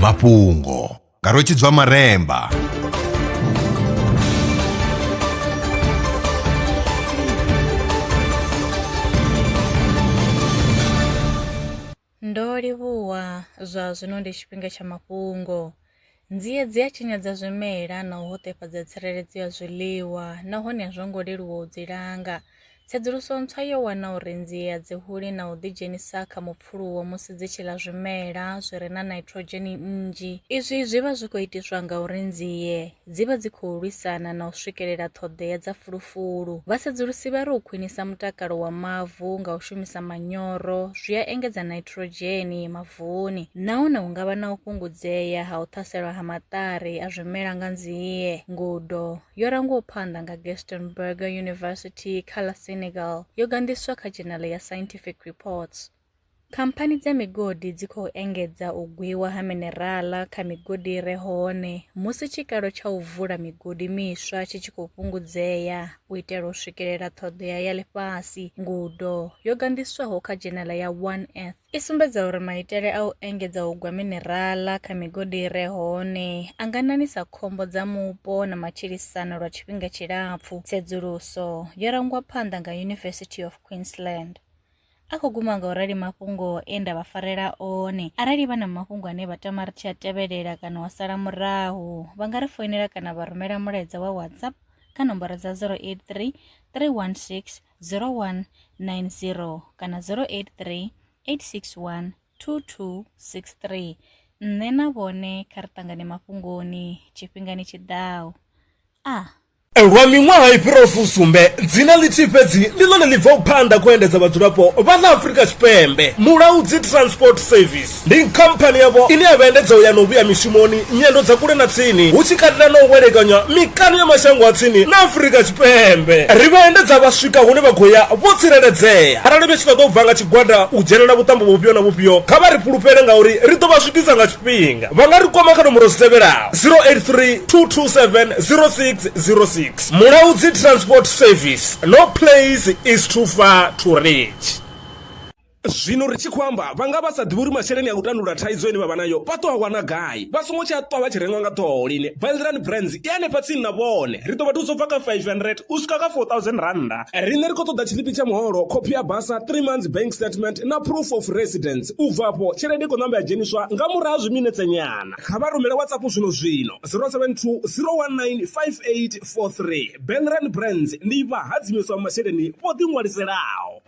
Mafhungo nga Rwetshidzwa Maremba. Ndo livhuwa zwa zwino ndi tshifhinga tsha mafhungo. Nzie dzi a tshinyadza zwimela na u hoṱefhadza tsireledzo ya zwiḽiwa nahone a zwo ngo leluwa u dzi langa. Tsedzuluso ntswa yo wana uri nzie a dzi huli na u ḓidzhenisa kha mupfuluwo musi dzi tshi ḽa zwimela zwi re na nitrogen nnzhi. Izwi zwi vha zwi khou itiswa ngauri nzie dzi vha dzi khou lwisana na u swikelela ṱhoḓea dza fulufulu. Vhasedzulusi vha ri u khwinisa mutakalo wa mavu nga u shumisa manyoro zwi a engedza nitrogen mavuni nahone hu nga vha na u fhungudzea ha u ṱhaselwa ha maṱari a zwimela nga nzie. Ngudo yo rangwaho phanḓa nga Gaston Berger University kha ḽa Senegal yo ganḓiswa kha dzhenala ya Scientific Reports. Khamphani dza migodi dzi khou engedza u gwiwa ha minerala kha migodi i re hone musi tshikalo tsha u vula migodi miswa tshi tshi khou fhungudzea u itela u swikelela ṱhoḓea ya ḽifhasi. Ngudo yo ganḓiswaho kha dzhenala ya One Earth i sumbedza uri maitele a u engedza u gwa minerala kha migodi i re hone a nga ṋaṋisa khombo dza mupo na matshilisano lwa tshifhinga tshilapfu. Tsedzuluso yo rangwa phanḓa nga University of Queensland. A khou guma nga u rali mafhungo e nda vha farela one. Arali vha na mafhungo ane vha tama ri tshi a tevhelela kana u a sala murahu, vha nga ri foinela kana vha rumela mulaedza wa WhatsApp kha nomboro dza 083 316 0190 kana 083 861 2263. Nṋe na vhone kha ri ṱangane mafhungoni tshifhingani tshi ḓaho. A. Lwa miṅwaha i fhiraho fusumbe, dzina ḽithihi fhedzi ndi ḽone ḽi bvaho phanḓa kha u endedza vhadzulapo vha ḽa Afrika Tshipembe. Mulaudzi Transport Service ndi khamphani yavho ine ya vha endedza u ya na u vhuya mishumoni, nyendo dza kule na tsini, hu tshi katela na u welekanywa mikano ya mashango a tsini na Afrika Tshipembe. Ri vha endedza vha swika hune vha khou ya vho tsireledzea. Arali vha tshi ṱoḓa u bva nga tshigwada u dzhenela vhuṱambo vhufhio na vhufhio, kha vha ri fhulufhele ngauri ri ḓo vha swikisa nga tshifhinga. Vha nga ri kwama kha nomboro dzi tevhelaho. 083 227 0606 Mulaudzi Transport Service no place is too far to reach. Zwino ri tshi khou amba vha nga vha sa ḓivhi uri masheleni a u tandulula thaidzo ine vha vha nayo vha ḓo a wana gai. Vha songo tsha ṱwa vha tshi rengwa nga ṱhoho lini. Belran Brands i hanefha tsini na vhone. Ri ḓo vha thusa u bva kha 500 u swika kha 4000 rannda. Riṋe ri khou ṱoḓa tshiḽipi tsha muholo, khophi ya basa, 3 months bank statement na proof of residence. U bva afho tshelede i khou namba ya dzheniswa nga murahu ha zwiminetse nyana. Kha vha rumele WhatsApp zwino zwino 072 019 5843. Belran Brands ndi vhahadzimiswa masheleni vho ḓiṅwaliselaho.